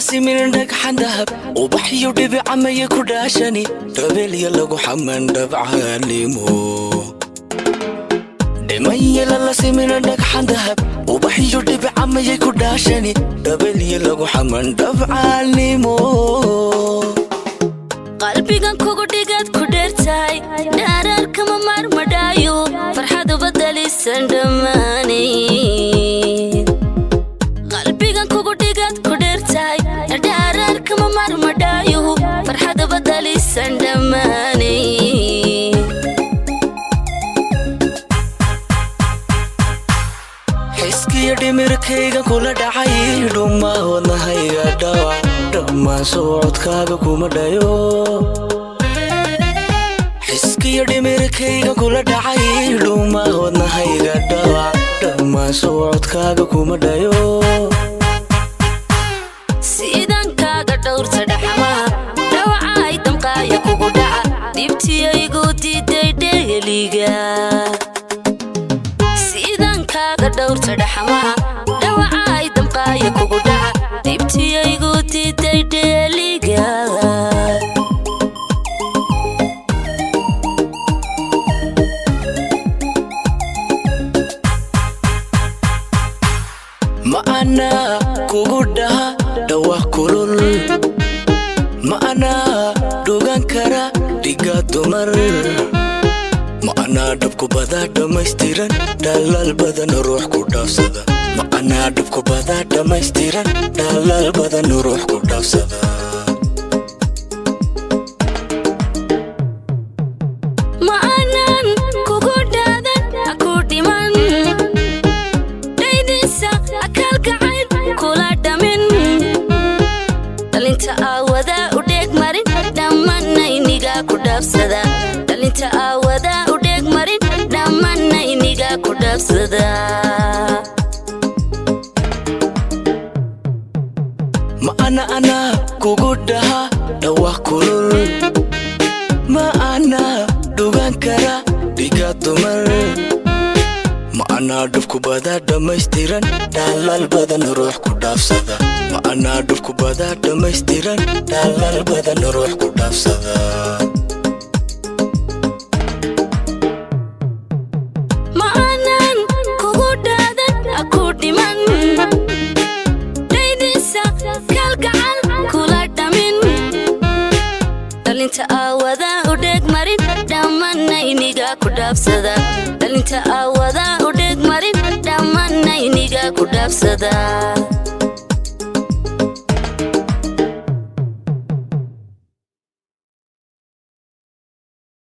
simin dhagxan dahab, ubaxyo dhibicamaya ku dhaashani, dhabeelya lagu xaman dhabcaalimo. Dhimayala la simin dhagxan dahab, ubaxyo dhibicamaya ku dhaashani, dhabeelya lagu xaman dhabcaalimo. Qalbigan kugu dhigaad ku dheertahay, dhaaraarkama maarmadhaayo, farxadu badalisan dhammaanayn. Qalbigan kugu dhigaad ku dheertahay, dhaaraarkama maarmadhaayo, farxadu badalisan dhammaanayn. Xiskiyo dhimirkayga kula dhacay, dhummaa wadnahayga dhawac, dhammaan socodkaaga kuma dhayo. Xiskiyo dhimirkayga kula dhacay, dhummaa wadnahayga dhawac, dhammaan socodkaaga kuma dhayo. Sidan kaaga dhowrta dhaxamaha, dhawacay damqaaya kugu dhaca, dhibtiyaygu diiday dheeliga. Sidan kaaga dhowrta dhaxamaha, dhawacay damqaaya kugu dhaca, dhibtiyaygu diiday dheeliga. Ma anaa kugu dhaha dhawaaq kulul? Ma anaa dhugan kara dhiga dumar? Ma anaa dhabku badaa dhammaystiran, dhalaal badan ruux ku dhaafsada? Ma anaa dhabku badaa dhammaystiran, dhalaal badan ruux ku dhaafsada? Ma aanan kugu dhaadan ku dhiman, dhaydinsa akaalkacayn kula dhamin, dhalinta aawadaa u dheeg marin, dhammanaynigaa ku dhaafsada. Dhalinta aawadaa u dheeg marin, dhammanaynigaa ku dhaafsada. Ma ana anaa kugu dhaha dhawaaq kulul? Ma anaa dhugan kara dhiga dumar? Ma anaa dhubku badaa dhammaystiran, dhalaal badan ruux ku dhaafsada? Ma anaa dhubku badaa dhammaystiran, dhalaal badan ruux ku dhaafsada? Ma aanan kugu dhaadan ku dhiman, dhaydinsa kalgacal kula dhamin, dhalinta aawadaa u dheeg marin, dhammanaynigaa ku dhaafsada. Dhalinta aawadaa u dheeg marin, dhammanaynigaa ku dhaafsada.